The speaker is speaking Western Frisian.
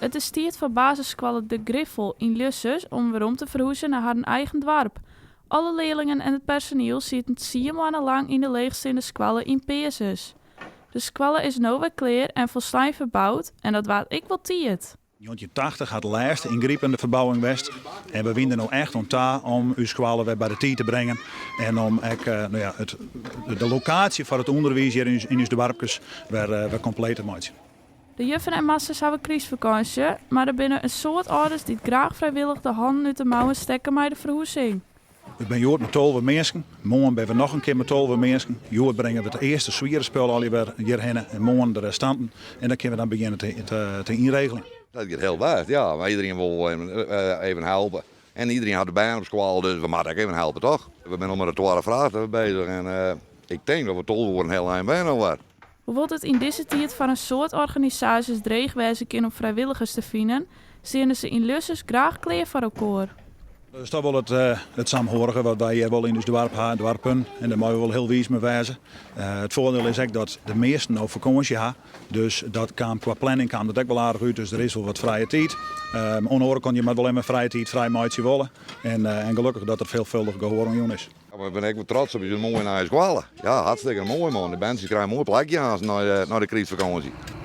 It is tiid foar basisskoalle De Griffel yn Ljussens om werom te ferhûzjen nei harren eigen doarp. Alle learlingen en it personiel sieten tsien moanne lang yn de leechsteande skoalle yn Peazens. De skoalle is no wer klear en folslein ferboud en dat waard ek wol tiid. 1980 hat de lêste yngripende ferbouwing west en we wiene der no echt oan ta om ús skoalle wer by de tiid te bringen en om ek no ja, it, de lokaasje foar it ûnderwiis hjir yn ús doarpkes wer, wer kompleet te meitsjen. De juffen en masters hawwe krystfakânsje, mar der binne in soad âlders dy't graach frijwillich de hannen út de mouwen stekke mei de ferhûzing. We binne hjoed mei 12 minsken, moarn binne we noch in kear mei 12 minsken. Hjoed bringe we it earste swiere spul allegear wer hjirhinne en moarn de restanten. En dan kinne we dan begjinne te, te ynregeljen. Dat giet hiel bêst, ja. Mar iderien wol wol even, even helpe. En iderien hat de bern op skoalle, dus we moatte ek even helpe, toch? We binne al mei de twadde frachter bezich en uh, ik tink dat we 12 oeren hiel ein binne alwer. Hoewol't it yn dizze tiid foar in soad organisaasjes dreech wêze kin om frijwilligers te finen, steane se yn Ljussens graach klear foar elkoar. Dat is toch wol it, it saamhorige wat wy hjir wol yn ús doarp ha, doarpen. En dêr meie we wol hiel wiis mei wêze. It foardiel is ek dat de measten no fakânsje ha. Dus dat kaam kwa planning kaam dat ek wol aardich út. Dus der is wol wat frije tiid. Oan de oare kant, je moatte wol even frije tiid frij meitsje wolle. En, en gelokkich dat der veelvuldig gehoar oan jûn is. Ja, we binne ek wol trots op ús moaie nije skoalle. Ja, hartstikke moai man. De berntsjes krije in moai plakje aanst nei de, nei de krystfakânsje.